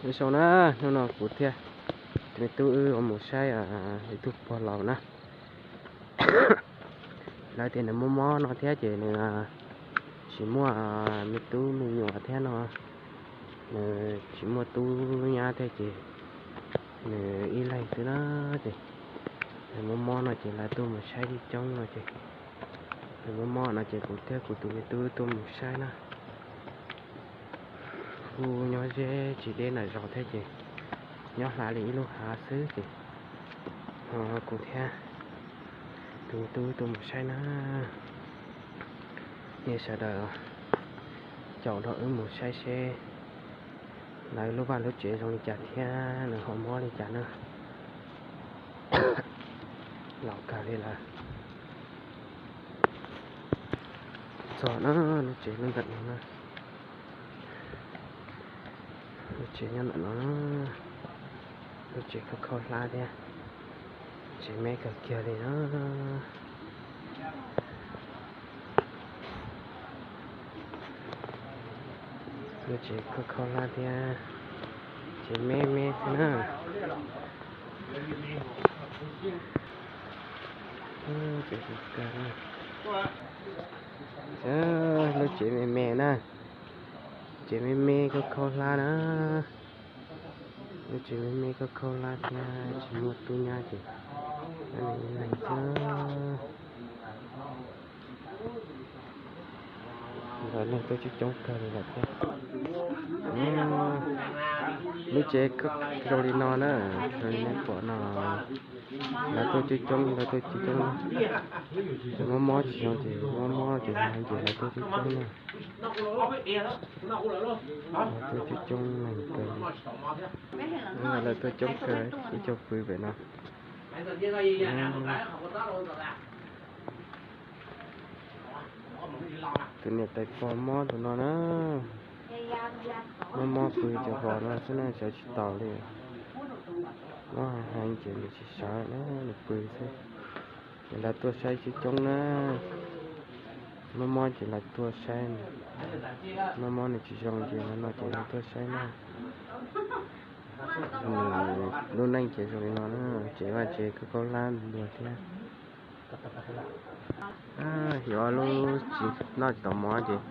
Nyob zoo na, hnub no kuv thiab tus me tub wb mus saib ib tug pog laus na. Lawv tias nws mob mob no thiab ces nws tsis muaj me tub me nyuam thiab no, nws tsis muaj tub nyab thiab ces nws ib leeg xwb na. Ces nws mob mob no ces lawv tuaj mus saib coob coob no ces nws mob mob no ces kuv thiab kuv tus me tub tuaj mus saib na. Kuj nyob ze tsis deb nram zos thiab ces nyob hla li ib lub hav xwb ces kuv thiab tus me tub tuaj mus saib na. Nej sawv daws caum nrog wb mus saib seb lawv lub vaj lub tsev zoo li cas thiab nws ho mob li cas na. Laus kawg li lawm. Txog na, lub tsev nyob ntawm no na. Lub tsev nyob ntawm no, lub tsev khaub khaub hlab thiab, tsev me kawg kiag li na. Lub tsev khaub khaub hlab thiab, tsev me me xwb na. Lub tsev me me na, tsev me me khaub khaub hlab na. Lub tsev me me khaub khaub hlab thiab tsis muaj tub nyab ces nws ib leeg xwb. Lawv leej tuaj coob coob kawg li lawm thiab. Lub tsev zoo li no na, zoo li nej pom no, lawv tuaj coob coob, lawv tuaj coob coob. Mob mob tsis zoo ces mob mob ces heev ces lawv tuaj coob coob na. Lawv tuaj coob coob heev kawg. Lawv tuaj coob kawg ib co pw pem no. Tus niam tais pog mob tus no na, mob mob pw cov vos no xwb na, sawv tsis taus li. Mob heev heev ces nws tsis sawv na, nws pw xwb. Ces lawv tuaj saib coob coob na. Mob mob ces lawv tuaj saib, mob mob nws tsis zoo ces no ces lawv tuaj saib na. Nws lub neej ces zoo li no na, tsev vaj tsev khaub khaub hlab ntuag thiab. Yus ob lub tsis noj tsis tau mov ces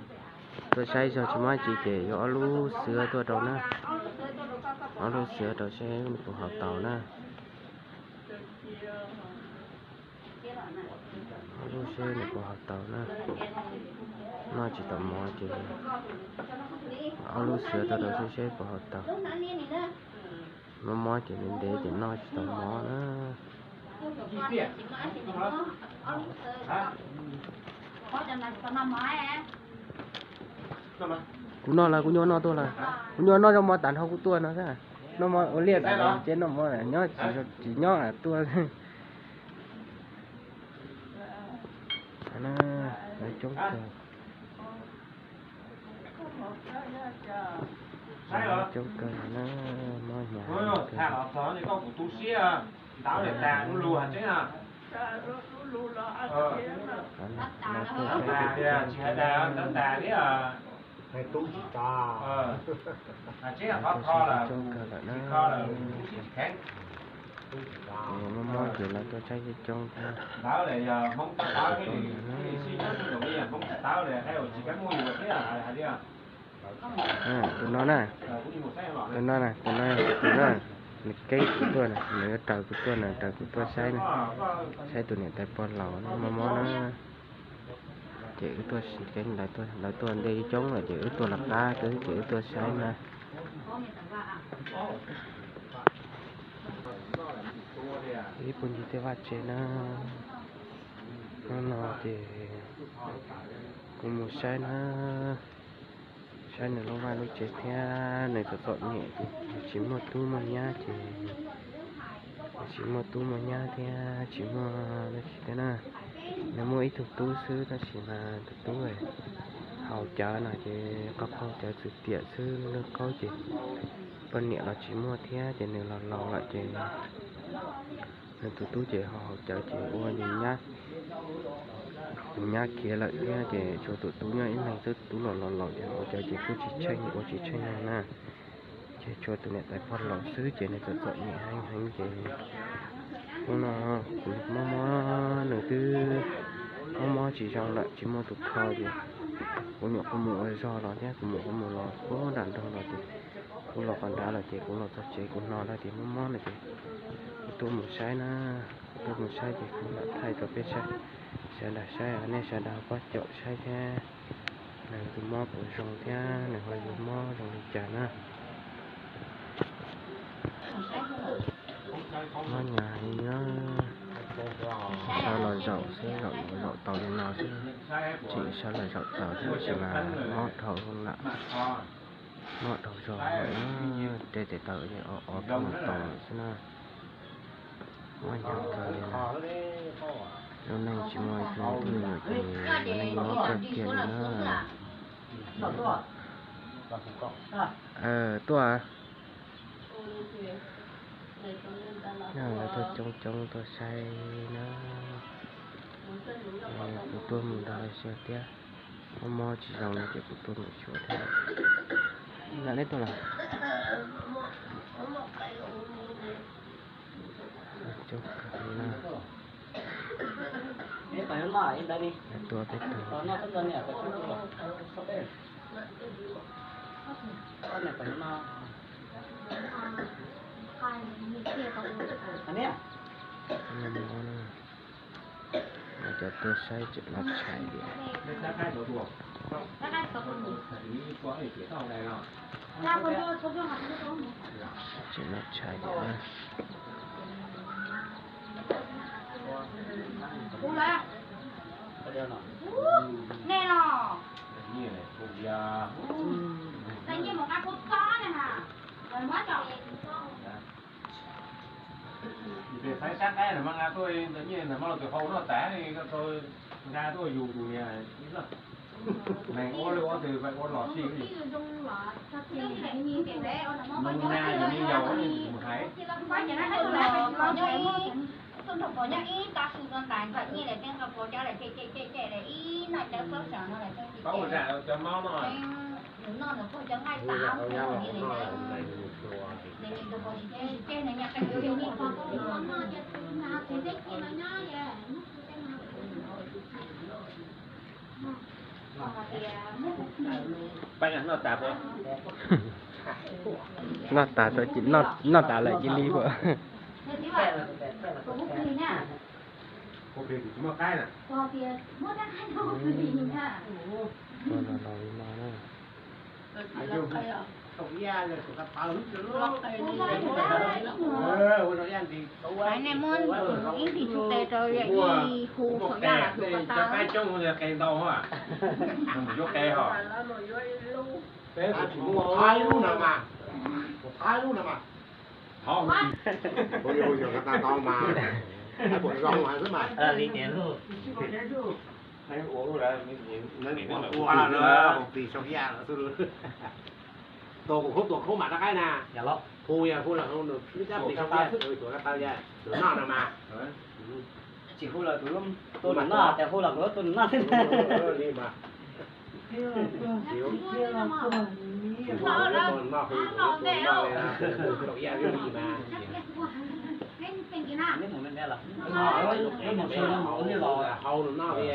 tuaj saib zog tsis muaj tsi ces yus ob lub xwb tuaj rau na. Ob lub xwb rau seb nws puas haus taus na. Ob lub seb nws puas haus taus na. Noj tsis tau mov ces ob lub xwb tuaj rau seb seb puas haus taus. Mob mob ces ntev ntev ces noj tsis tau mov na. Kuv noj lawm, kuv nyuam noj tuaj lawm. Kuv nyuam noj zaub mov tas nrho kuv tuaj no xwb. Noj mov ua liaj tas ces noj mov nyob tsis nyob tuaj. Lawv coob kawg, lawv coob kawg na, mob hnyav kawg. Lawv tuaj saib coob kawg lawm na. Mob mob ces lawv tuaj saib coob thiab. Tus no na, tus no na, tus no, tus no, nws keeb kuv tuaj na, nws yuav raws kuv tuaj na, raws kuv tuaj saib na, saib tus niam tais pog laus mob mob na. Ces wb tuaj keeb lawv tuaj, lawv tuaj nte coob lawm ces wb tuaj lawv qab xwb ces wb tuaj saib na. Ib puag ncig tej vaj tsev na, hnub no ces kuv mus saib na, saib nws lub vaj lub tsev thiab nws txom txom nyem ces tsis muaj tub muaj nyab ces, tsis muaj tub muaj nyab thiab tsis muaj dab tsi thiab na. Nws muaj ib tug tub xwb tab sis mas tus tub haus cawv no ces qhov qaug cawv txwm tiam xwb, lub qaub ces poj niam los tsis muaj thiab ces nws los laus lawm ces nws tus tub ces ho haus cawv ces ua nyab, nyab khiav lawm thiab ces tshuav tus tub nyob ib leeg xwb, tus tub los laus laus ces haus cawv ces kuj tsis tsheej ua tsis tsheej neeg na. Ces tshuav tus niam tais pog laus xwb ces nws txom txom nyem heev heev ces hnub no kuv mob mob nws twb mob mob tsis zoo lawm tsis muaj tus kho ces kuv nyuam qhuav mus ua zog los thiab kuv nyuam qhuav mus los puag nram nroog los ces kuv los qhov nrad lawm ces kuv los txog tsev kuv hnov lawv tias mob mob no ces kuv tuaj mus saib na, kuv tuaj mus saib ces kuv lam thaij rau peb saib, sawv daws saib nej sawv daws ho pab caum saib thiab. Nws tus mob puas zoo thiab nws ho yuav mob zoo li cas na. Mob nyuaj heev na. Sawv los zaum xwb, zaum zaum tau li no xwb, tseem sawv los zaum tau xwb tab sis mas mob dhau lawm, mob dhau zog lawm na. Reb tes taw o o kheej mus tau lawm xwb na. Mob nyuaj kawg li na. Lub neej tsis muaj ib tug me tub me nyuam ces ua neej mob kawg kiag li na. Tuaj, lawv tuaj coob coob tuaj saib na. Kuv tuaj mus nrog lawv saib thiab. Mob mob tsis zoo no ces kuv tuaj mus xyuas thiab. Lam neb tuaj los? Coob kawg li na. Lawv tuaj peb tug. Mob na. Cov tuaj saib tseem noj tshais li. Tseem noj tshais li na. Ntawm sab qaib ntawm mas nqa tuaj, ntawm nyiaj ntawm mas los tus hau noj tas, nqa tuaj yus tus niag. Neeg ua lawm ua tus ua los sij. Mus na yus me yaus mus hais. Paub zam cov mob no. Noj tas, noj tas lawm cia li puas? Ua los los li no na. Hais nej muab ib ntsis tshum tes rau ib hu saum yaj los tus ko taw. Qe ntau, yuav qe ho. Thaib lub no mas, thaib lub no mas. Tau mas, puas zoo xwb mas. Ua plis saum yaj xwb. Tua kuv khaub tua khaub mam rov qaib na. Hu yog hu los hu nws ib rab plis saum yaj, tuav ko taw yog nws noj no mas. Tsis hu los kuv tua nws noj, tes hu los kuv tua nws noj xwb. Li mas. Saum yaj li mas. Hau nws noj li.